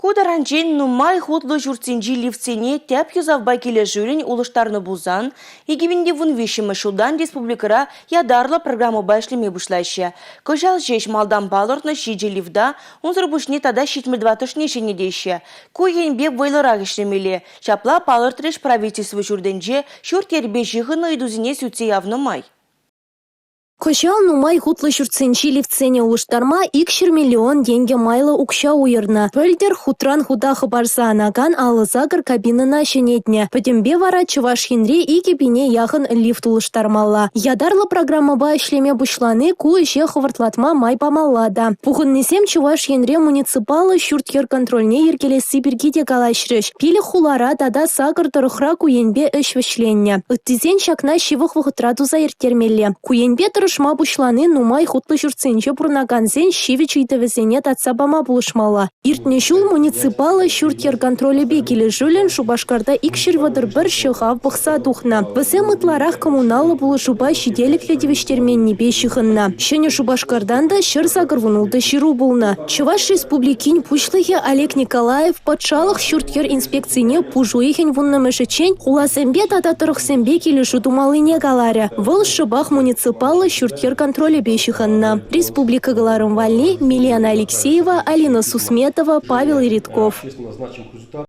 Ку таранччен нумай хутлӑ ҫуртсенчи лифтсене тӗп юсавпа килӗшӳллӗн улӑштарнӑ пулсан, 2013-мӗш ҫултан республикӑра ятарлӑ программӑпа ӗҫлеме пуҫлаҫҫӗ. Кӑҫал ҫеҫ малтан палӑртнӑ 7 лифта, унсӑр пуҫне тата 74-шне ҫӗнетеҫҫӗ. Ку енпе вӑйлӑрах ӗҫлемелле. Ҫапла палӑртрӗҫ правительство ҫуртӗнче ҫурт-йӗрпе ҫыхӑннӑ ыйтусене сӳтсе явнӑ май. Кӑҫал нумай хутлӑ ҫуртсенчи лифтсене улӑштарма 200 миллион тенкӗ майлӑ укҫа уйӑрнӑ. Пӗлтӗр хутран хута хӑпарса анакан 58 кабинӑна ҫӗнетнӗ. Пӗтӗмпе вара Чӑваш Енре 2 пине яхӑн лифт улӑштармалла. Ятарлӑ программӑпа ӗҫлеме пуҫлани ку ӗҫе хӑвӑртлатма май памалла та. Пухӑннисем Чӑваш Енре муниципаллӑ ҫурт-йӗр контрольне йӗркелесси пирки те калаҫрӗҫ. Пилӗк хулара тата сакӑр тӑрӑхра ку енпе ӗҫ вӗҫленнӗ. Ыттисен ҫакна ҫывӑх вӑхӑтра туса ирттермелле. Ку енпе тӑрӑшма пуҫлани нумай хутлӑ ҫуртсенче пурӑнакансен ҫивӗч ыйтӑвӗсене татса пама пулӑшмалла. Иртнӗ ҫул муниципаллӑ ҫурт-йӗр контролӗпе килӗшӳллӗн Шупашкарта 231 ҫӑхав пӑхса тухнӑ. Вӗсем ытларах коммуналлӑ пулӑшупа ҫителӗклӗ тивӗҫтерменнипе ҫыхӑннӑ. Ҫӗнӗ Шупашкартан та 186 ҫыру пулнӑ. Чӑваш Республикин Пуҫлӑхӗ Олег Николаев патшалӑх ҫурт-йӗр инспекцине пуш уйӑхӗн 10-мӗшӗччен хуласемпе тата тӑрӑхсемпе килӗшӳ тумаллине каларӗ. Вӑл шӑпах муниципаллӑ ҫурт-йӗр контролӗпе ҫыхӑннӑ. Республика кӑларӑм валли Милена Алексеева, Алина Сусметова, Павел Иритков.